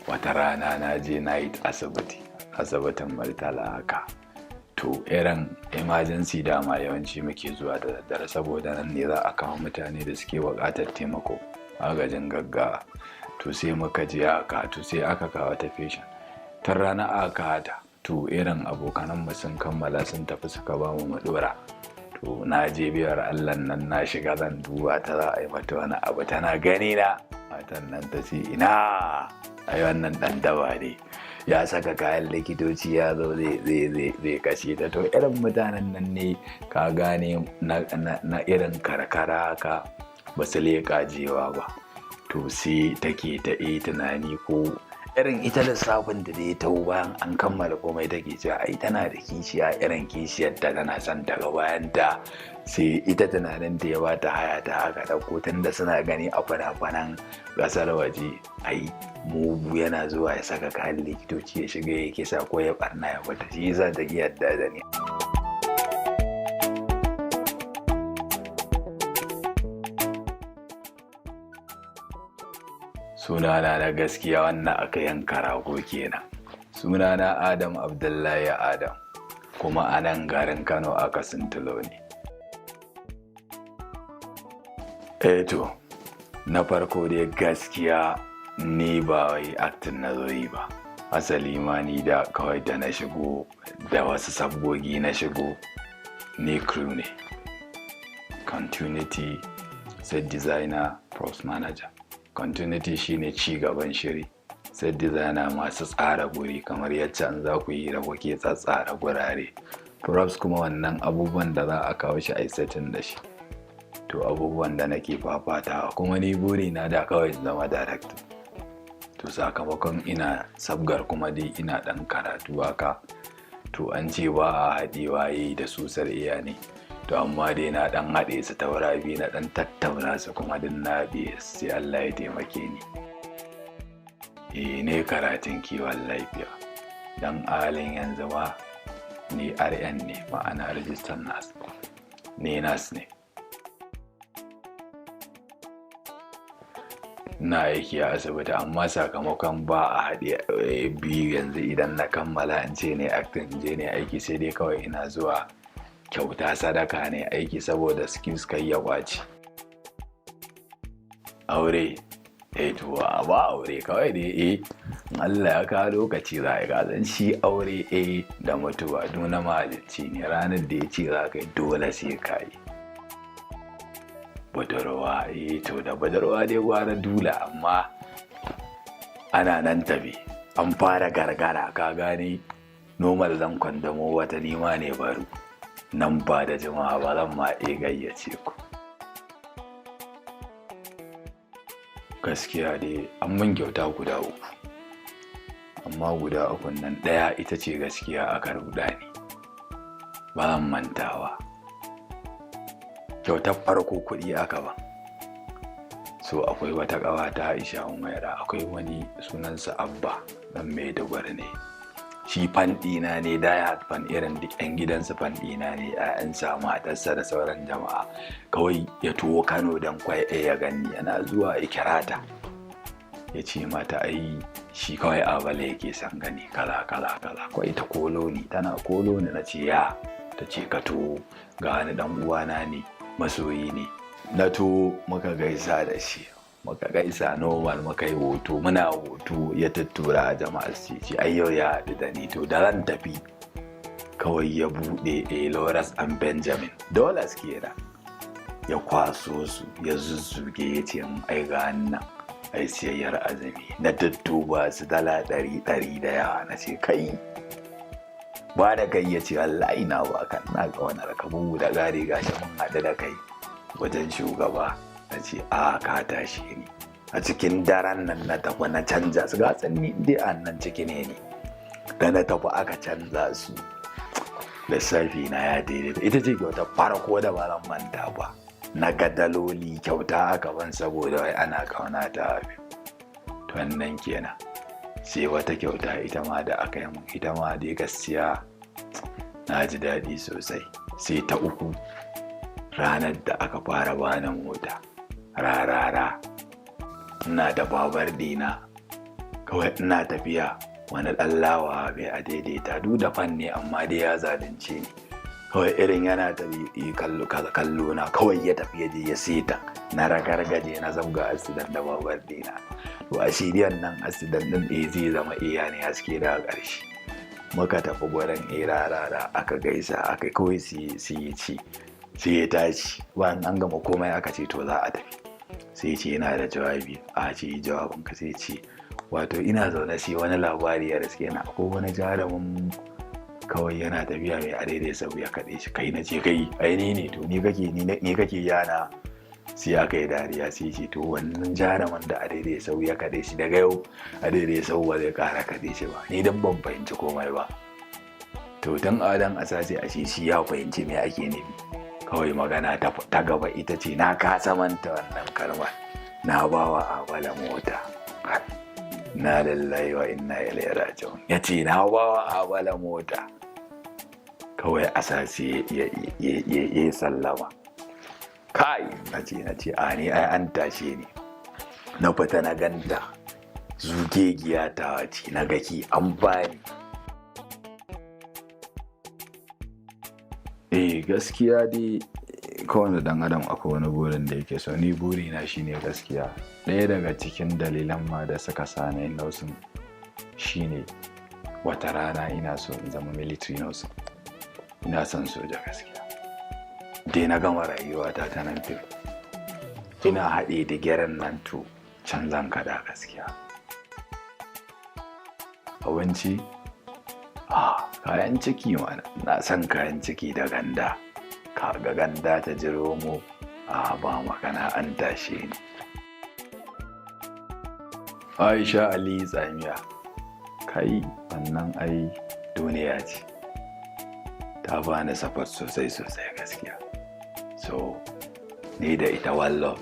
Wata rana na je night asibiti, asibitin Murtala haka. To irin emergency dama yawanci muke zuwa da daddare, saboda nan ne za a kawo mutane da suke buƙatar taimako, agajin gaggawa. To sai muka je haka, to sai aka kawo ta patient. Tun rana aka kawo ta, to irin abokananmu sun kammala sun tafi, suka ba mu mu ɗora. To na je biyar Allah nan, na shiga zan duba ta, za a yi mata wani abu. Tana gani na, matan nan ta ce, "Ina, ai wannan ɗan daba ne, ya saka kayan likitoci, ya zo zai kashe ta." To irin mutanen nan ne, ka gane, na irin karkara haka, ba su leƙa jewa ba. To sai take ta yi tunani ko irin ita lissafin da dai ta bayan an kammala komai, take cewa ai tana da kishiya, irin kishiyar ta tana son ta ga bayan ta. Sai ita tunanin ta ya bata haya ta haka ɗauko, tunda suna gani a fina-finan ƙasar waje, ai mugu yana zuwa ya saka kayan likitoci ya shiga ya kisa ko ya barna ya fita. Shi yasa ta ki yadda da ni. Sunana na gaskiya, wannan aka yanka rago kenan, sunana Adam Abdullahi Adam, kuma a nan garin Kano aka sintulo ne. Eh, to na farko dai gaskiya ni ba wai acting na zo yi ba. Asali ma ni da kawai da na shigo da wasu sabgogi na shigo, ni crew ne, continuity, set designer, props manager. Continuity shine ci gaban shiri, set designer masu tsara guri, kamar yacce an za ku yi da kuke tsatsara gurare, props kuma wannan abubuwan da za a kawo shi a yi setting da shi. To abubuwan da nake fafatawa kuma, ni buri na da kawai zama director. To sakamakon ina sabgar kuma dai ina dan karatu haka, to an ce ba a haɗewa yi da susar iya ne. To amma dai na dan haɗe su taura biyu, na dan tattauna su, kuma din na biye, sai Allah ya taimake ni. Eh, ne karatun kiwon lafiya, dan halin yanzu ma ni RN ne, ma'ana registered nurse ne, nurse ne. Na aiki a asibiti, amma sakamakon ba a haɗe biyu, yanzu idan na kammala in ce ne acting je ne aiki, sai dai kawai ina zuwa kyauta sadaka ne aiki, saboda skills kai ya kwaci. Aure? Eh, to ba aure, kawai dai eh, Allah ya kawo lokaci za a yi. Gazan shi aure eh da mutuwa duna mahalicci ne. Ranar da ya ce za ka yi, dole sai ka yi. Budurwa? Eh, to da budurwa dai gwara dula, amma ana nan tafi, an fara gargara, ka gane, normal zan kwandamo wata nima ne baro nan ba da jimawa ba, zan ma iya gayyace ku. Gaskiya dai an mun kyauta guda uku, amma guda ukun nan ɗaya ita ce gaskiya aka ruɗa ni, ba zan mantawa. Kyautar farko kuɗi aka ba. So akwai wata ƙawa ta Aisha Umaira, akwai wani sunansa Abba, ɗan Maiduguri ne shi, fan ɗina ne, die fan, irin duk 'yan gidansu fan ɗina ne, 'ya'yansa, matarsa da sauran jama'a. Kawai ya tuwo Kano don kwai ya gani, yana zuwa ya kira ta, ya ce mata ai shi kawai Abale yake son gani, kaza kaza kaza. Kawai ta kolo ni, tana kolo ni, na ce ya, ta ce ka to, ga wani dan uwana ne, masoyi ne. Na to muka gaisa da shi, muka gaisa normal, muka yi hoto. Muna hoto ya tuttura a jama'ar su ce ai yau ya haɗu da ni. To da ran tafi kawai ya buɗe a Loras and Benjamin dollars kenan, ya kwaso su ya zuzzuge, ya ce mun ai ga nan ai siyayyar azumi. Na dudduba su, dala ɗari ɗari da yawa. Na ce kai, ba da kai. Ya ce wallahi na ba kan na ga wani rakabu da gari, gashi mun haɗu da kai wajen shugaba. Na ce a ka tashi ni. A cikin daren nan na tafi na canja su, ga tsanni dai a nan ciki ne ni da na tafi aka canza su, lissafi na ya daidaita. Ita ce kyauta farko da ba zan manta ba. Na ga daloli kyauta aka ban saboda wai ana kauna ta. To wannan kenan. Sai wata kyauta ita ma da aka yi mun, ita ma dai gaskiya na ji daɗi sosai. Sai ta uku, ranar da aka fara bani mota rarara, ina da babar dina. Kawai ina tafiya, wani ɗan lawa bai a daidaita duk da fan ne, amma dai ya zalunce ni. Kawai irin yana tafi kallo na, kawai ya tafi ya je ya seta, na ragargaje, na zabga accident da babur dina. To a shiriyan nan accident din ɗaya zai zama iya ne haske. Daga ƙarshe muka tafi gurin rara, aka gaisa, aka kawai su yi ci, sai ya tashi. Bayan an gama komai, aka ce to za a tafi, sai ce yana da jawabi. A ce jawabin ka? Sai ce wato ina zaune sai wani labari ya riske na, ko wani jarumin kawai yana tafiya, mai adaidai sau ya kaɗe shi. Kai, na ce kai, ai ni ne. To ni kake, ni kake yana. Sai aka yi dariya. Sai ce to wannan jaruman da adaidai sau ya kaɗe shi, daga yau adaidai sau ba zai ƙara kaɗe shi ba. Ni dan ban fahimci komai ba. To dan adan asasi a shi ya fahimci me ake nufi. Kawai magana ta gaba ita ce na kasa manta wannan kalmar, na bawa Abala mota. Na lillahi wa inna ilaihi raji'un. Ya ce na bawa Abala mota. Kawai asasi ya sallama. Kai, na ce a ni ai an tashe ni. Na fita, na ganta zugegiya ta ce, na gaki an bani. Eh, gaskiya dai kowane dan adam akwai wani burin da yake so. Ni burina shine, gaskiya, ɗaya daga cikin dalilan ma da suka sa na yin nursing shine wata rana ina so in zama military nurse. Ina son soja gaskiya. Dai na gama rayuwata ta nan fim, ina haɗe da gyaran nan, to can zan kaɗa gaskiya. Abinci, ah, kayan ciki mana. Na son kayan ciki da ganda. Kaga ganda ta jiro mu, a ba magana, an tashe ni. Aisha Ali Tsamiya, kai, wannan ai duniya ce. Ta bani support sosai sosai gaskiya. So ni da ita one love.